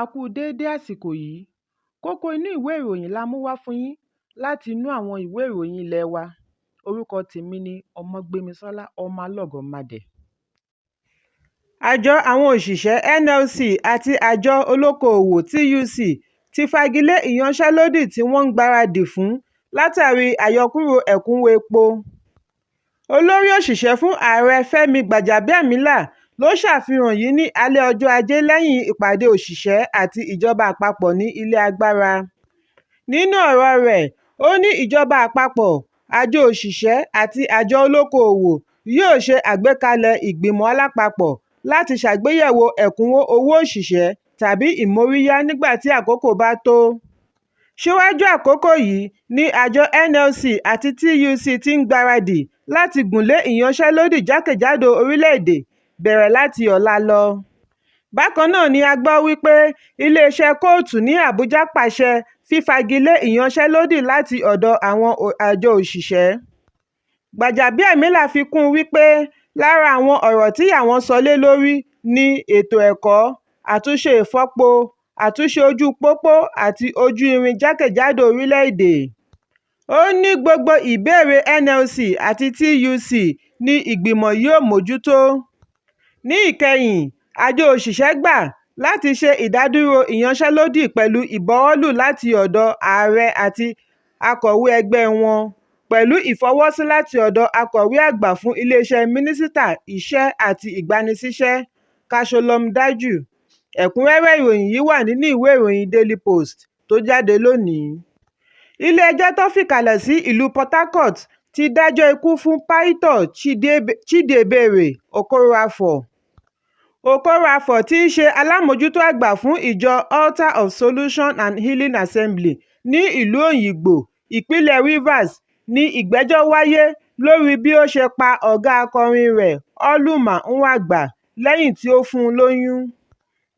A kú déédé àsìkò yìí. Kókó inú ìwé ìròyìn la mú wá fún yín láti inú àwọn ìwé ìròyìn ilé wa. Orúkọ tèmi ni Ọmọgbémisọ́lá Ọmọlọ́gọ̀mádẹ. Àjọ àwọn òṣìṣẹ́ NLC àti àjọ olókoòwò TUC ti fagilé ìyanṣẹ́lódì tí wọ́n ń gbáradì fún látàrí àyọkúrò ẹ̀kúnwó epo. Olórí òṣìṣẹ́ fún Ààrẹ Fẹ́mi Gbàjàbíàmílà ló ṣàfihàn yìí ní alẹ́ ọjọ́ Ajé lẹ́yìn ìpàdé òṣìṣẹ́ àti ìjọba àpapọ̀ ní Ilé Agbára. Nínú ọ̀rọ̀ rẹ̀, ó ní ìjọba àpapọ̀, àjọ òṣìṣẹ́ àti àjọ olókoòwò yóò ṣe àgbékalẹ̀ ìgbìmọ̀ alápapọ̀ láti ṣàgbéyẹ̀wò ẹ̀kúnwó owó òṣìṣẹ́ tàbí ìmóríyá nígbà tí àkókò bá tó. Síwájú àkókò yìí ni àjọ NLC àti TUC ti ń gbáradì láti gùnlé ìyanṣẹ́lódì jákèjádò orílẹ̀ èdè bẹ̀rẹ̀ láti ọ̀la lọ. Bákan náà ni a gbọ́ wípé iléeṣẹ́ kóòtù ní Àbújá pàṣẹ fífagilé ìyanṣẹ́lódì láti ọ̀dọ̀ àwọn àjọ òṣìṣẹ́. Gbàjàbíàmílà fi kún un wípé lára àwọn ọ̀rọ̀ tí àwọn sọ lé lórí ni ètò ẹ̀kọ́, àtúnṣe ìfọpo, àtúnṣe ojú pópó àti ojú irin jákèjádò orílẹ̀ èdè. Ó ní gbogbo ìbéèrè NLC àti TUC ní ìgbìmọ̀ yóò mójútó. Ní ìkẹyìn, àjọ òṣìṣẹ́ gbà láti ṣe ìdádúró ìyanṣẹ́lódì pẹ̀lú ìbuwọ́lù láti ọ̀dọ̀ Ààrẹ àti akọ̀wé ẹgbẹ́ wọn, pẹ̀lú ìfọwọ́sí láti ọ̀dọ̀ Akọ̀wé Àgbà fún iléeṣẹ́ Mínísítà Iṣẹ́ àti Ìgbanisíṣẹ́, Kasolom Daju. Ẹ̀kúnrẹ́rẹ́ ìròyìn yìí wà nínú ìwé ìròyìn Daily Post tó jáde lónìí. Ilé ẹjọ́ tó fìkàlẹ̀ sí ìlú Port Harcourt ti dájọ́ ikú fún Pító Chidi-Ebere Okoroafor. Okoroafor tí í ṣe alábòójútó àgbà fún ìjọ Altar of Solution and Healing Assembly ní ìlú Òyìngbò, ìpínlẹ̀ Rivers ní ìgbẹ́jọ́ wáyé lórí bí ó ṣe pa ọ̀gá akọrin rẹ̀ Uluma Mnangagwa lẹ́yìn tí ó fún un lóyún.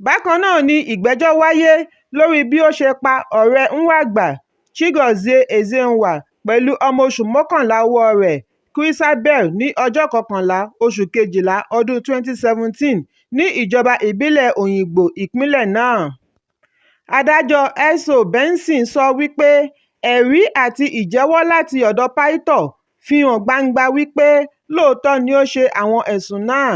Bákan náà ni ìgbẹ́jọ́ wáyé lórí bí ó ṣe pa ọ̀rẹ́ Mnangagwa, Chigozie Ezenwa pẹ̀lú ọmọ oṣù mọ́kànlá ọwọ́ọ rẹ̀, Christabel ní ọjọ́ kọkànlá, oṣù kejìlá, ọdún 2017 ní ìjọba ìbílẹ̀ Òyìngbò, ìpínlẹ̀ náà. Adájọ́ S.O. Benson sọ wípé ẹ̀rí àti ìjẹ́wọ́ láti ọ̀dọ̀ Pító fi hàn gbangba wípé lóòótọ́ ni ó ṣe àwọn ẹ̀sùn náà.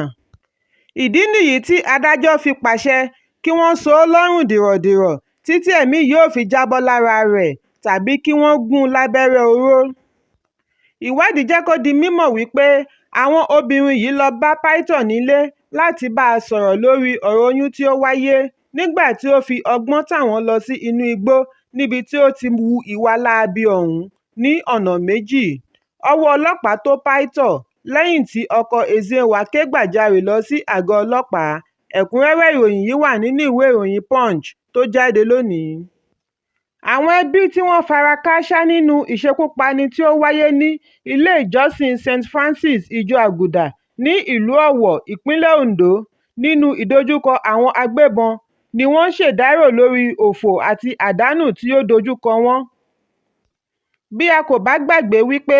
Ìdí nìyí tí adájọ́ fi pàṣẹ kí wọ́n so ó lọ́rùn dìrọ̀dìrọ̀ títí ẹ̀mí yóò fi jábọ́ lára rẹ̀ tàbí kí wọ́n gún un lábẹ́rẹ́ oró. Ìwádìí jẹ́ kó di mímọ̀ wípé àwọn obìnrin yìí lọ bá Pító nílé láti bá a sọ̀rọ̀ lórí ọ̀rọ̀ oyún tí ó wáyé nígbà tí ó fi ọgbọ́n tà wọ́n lọ sí inú igbó níbi tí ó ti hu ìwà láabi ọ̀hún ní ọ̀nà méjì. Ọwọ́ ọlọ́pàá tó Pító lẹ́yìn tí ọkọ Ezenwa ké gbàjarè lọ sí àgọ́ ọlọ́pàá. Ẹ̀kúnrẹ́rẹ́ ìròyìn yìí wà nínú ìwé ìròyìn Punch tó jáde lónìí. Àwọn ẹbí tí wọ́n fara kááṣá nínú ìṣekúpani tí ó wáyé ní ilé ìjọsìn St. Francis Ìjọ Àgùdà ní ìlú Ọ̀wọ̀, ìpínlẹ̀ Ondo, nínú ìdojúkọ àwọn agbébọn ní wọ́n ń ṣèdárò lórí òfò àti àdánù tí ó dojú kọ wọ́n. Bí a kò bá gbàgbé wípé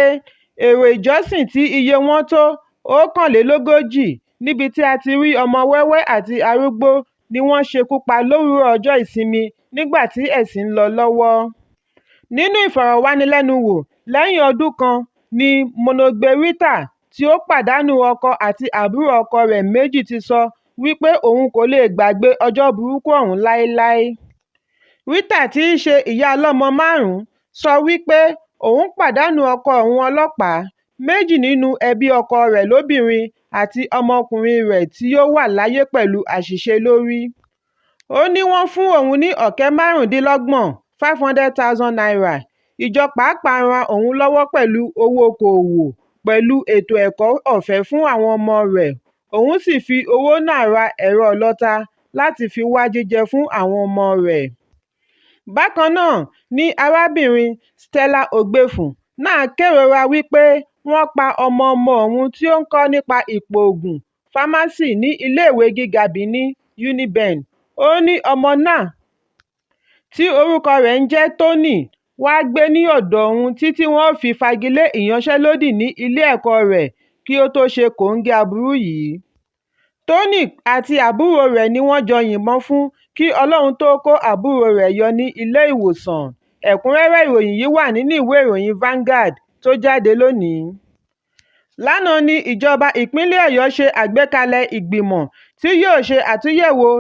èrò ìjọsìn tí iye wọn tó 41 níbi tí a ti rí ọmọ wẹ́wẹ́ àti arúgbó ni wọ́n ṣekú pa lówùúrọ̀ ọjọ́ Ìsinmi nígbà tí ìsìn ń lọ lọ́wọ́. Nínú ìfọ̀rọ̀wánilẹ́nuwò lẹ́yìn ọdún kan ní Monogbe Rita tí ó pàdánù ọkọ àti àbúrò ọkọ rẹ̀ méjì ti sọ wípé òun kò leè gbàgbé ọjọ́ burúkú ọ̀hún láéláé. Rita tí í ṣe ìyá ọlọ́mọ márùn-ún sọ wípé òun pàdánù ọkọ òun ọlọ́pàá, méjì nínú ẹbí ọkọ rẹ̀ lóbìnrin àti ọmọkùnrin rẹ̀ tí ó wà láyé pẹ̀lú àṣìṣe lórí. Ó ní wọ́n fún òun ní ọ̀kẹ́ 25, ₦500,000, ìjọ pàápàá ran òun lọ́wọ́ pẹ̀lú owó okoòwò pẹ̀lú ètò ẹ̀kọ́ ọ̀fẹ́ fún àwọn ọmọ rẹ̀ òun sì fi owó náà ra ẹ̀rọ ìlọta láti fi wá jíjẹ fún àwọn ọmọ rẹ̀. Bákan náà ni arábìnrin Stella Ogbèfun náà kérora wípé wọ́n pa ọmọ-ọmọ òun tí ó ń kọ́ nípa ìpòògùn fámásì ní ilé ìwé gíga Benin (UNIBEN). Ó ní ọmọ náà tí orúkọ rẹ̀ ń jẹ́ Tony wá gbé ní ọ̀dọ̀ òun títí wọn ó fi fagilé ìyanṣẹ́lódì ní ilé ẹ̀kọ́ọ rẹ̀ kí ó tó ṣe kòńgẹ́ aburú yìí. Tony àti àbúròo rẹ̀ ni wọ́n jọ yìnbọn fún kí kí Ọlọ́run tóó kó àbúrò rẹ̀ yọ ní ilé-ìwòsàn. Ẹ̀kúnrẹ́rẹ́ ìròyìn yìí wà nínú ìwé ìròyìn Vanguard tó jáde lónìí. Lánàá ní ìjọba ìpínlẹ̀ Ọ̀yọ́ ṣe àgbékalẹ̀ ìgbìmọ̀ tí yóò ṣe àtúnyẹ̀wò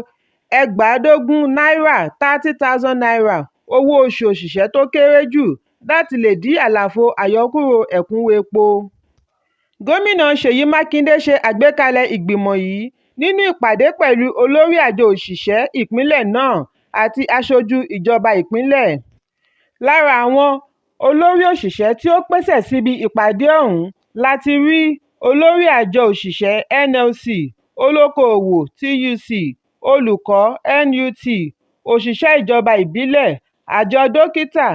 30,000 náírà #30,000 owó oṣù òṣìṣẹ́ tó kéré jù láti lè dí àlàfo àyọkúrò ẹ̀kúnwó epo. Gómìnà Ṣèyí Mákindé ṣe àgbékalẹ̀ ìgbìmọ̀ yìí nínú ìpàdé pẹ̀lú olórí àjọ òṣìṣẹ́ ìpínlẹ̀ náà àti aṣojú ìjọba ìpínlẹ̀. Lára àwọn olórí òṣìṣẹ́ tí ó pèsè síbi ìpàdé ọ̀hún la ti rí olórí àjọ òṣìṣẹ́ NLC, olókoòwò TUC, olùkọ́ NUT, òṣìṣẹ́ ìjọba ìbílẹ̀, àjọ dókítà,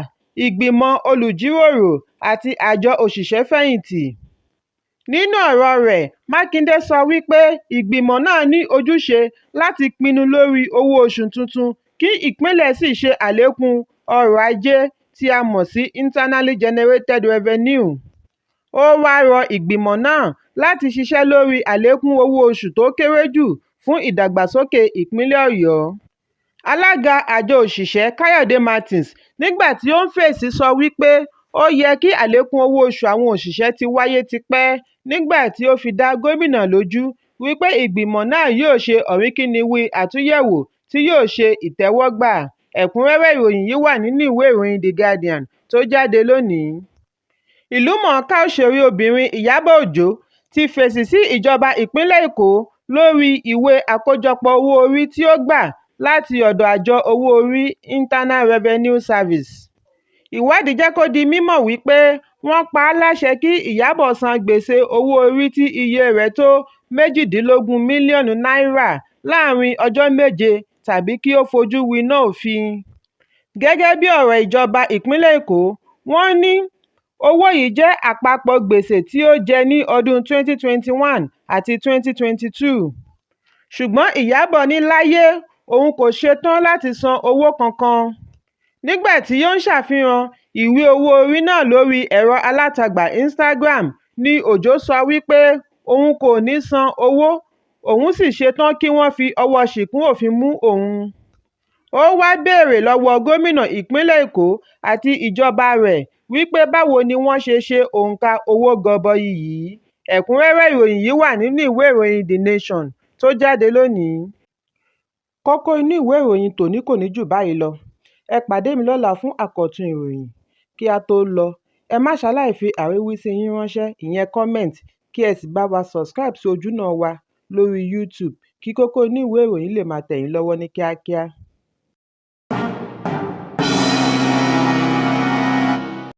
ìgbìmọ̀ olùjíròrò àti àjọ òṣìṣẹ́-fẹ̀yìntì. Nínú ọ̀rọ̀ rẹ̀, Mákindé sọ wípé ìgbìmọ̀ náà ní ojúṣe láti pinnu lórí owó oṣù tuntun kí ìpínlẹ̀ sì ṣe àlékún ọrọ̀ ajé tí a mọ̀ sí Internally Generated Revenue. Ó wáá rọ ìgbìmọ̀ náà láti ṣiṣẹ́ lórí àlékún owó oṣù tó kéré jù fún ìdàgbàsókè ìpínlẹ̀ Ọ̀yọ́. Alága àjọ òṣìṣẹ́ Káyọ̀dé Martins nígbà tí ó ń fèsì sọ wípé ó yẹ kí àlékún owó oṣù àwọn òṣìṣẹ́ ti wáyé tipẹ́ nígbà tí ó fi dá gómìnà lójú wípé ìgbìmọ̀ náà yóò ṣe ọ̀rínkinnínwín àtúnyẹ̀wò tí yóò ṣe ìtẹ́wọ́gbà. Ẹ̀kúnrẹ́rẹ́ ìròyìn yìí wà nínú ìwé ìròyìn The Guardian tó jáde lónìí. Ìlúmọ̀ọ́ká òṣèré obìnrin Ìyábọ̀ Òjó ti fèsì sí ìjọba ìpínlẹ̀ Èkó lórí ìwé àkójọpọ̀ owó-orí tí ó gbà láti ọ̀dọ̀ àjọ owó-orí Internal Revenue Service. Ìwádìí jẹ́ kó di mímọ̀ wípé wọ́n pa á láṣẹ kí Ìyábọ̀ san gbèsè owó-orí tí iye rẹ̀ tó 18 mílíọ̀nù náírà láàárín ọjọ́ méje tàbí kí ó fojú winá òfin. Gẹ́gẹ́ bí ọ̀rọ̀ ìjọba ìpínlẹ̀ Èkó, wọ́n ní owó yìí jẹ́ àpapọ̀ gbèsè tí ó jẹ ní ọdún 2021 àti 2022. Ṣùgbọ́n Ìyábọ̀ ní láyé òun kò ṣetán láti san owó kankan. Nígbà tí ó ń ṣàfihàn ìwé owó-orí náà lórí ẹ̀rọ alátagbà Instagram ni Òjó sọ wípé òun kò ní san owó òun sì ṣetán kí wọ́n fi ọwọ́ọ ṣìkún òfin mú òun. Ó wáá béèrè lọ́wọ́ gómìnà ìpínlẹ̀ Èkó àti ìjọba rẹ̀ wípé báwo ni wọ́n ṣe ṣe òǹkà owó gọbọi yìí. Ẹ̀kúnrẹ́rẹ́ ìròyìn yìí wà nínú ìwé ìròyìn The Nation tó jáde lónìí. Kókó inú ìwé ìròyìn tòní kò ní jù báyìí lọ. Ẹ pàdé mi lọ́la fún àkọ́tún ìròyìn. Kí á tó lọ, ẹ má ṣaláì fi àríwísí yín ránṣẹ́ ìyẹn comment kí ẹ sì bá wa subscribe sí ojúnà wa lórí YouTube kí kókó inú ìwé ìròyìn lè máa tẹ̀ yín lọ́wọ́ ní kíákíá.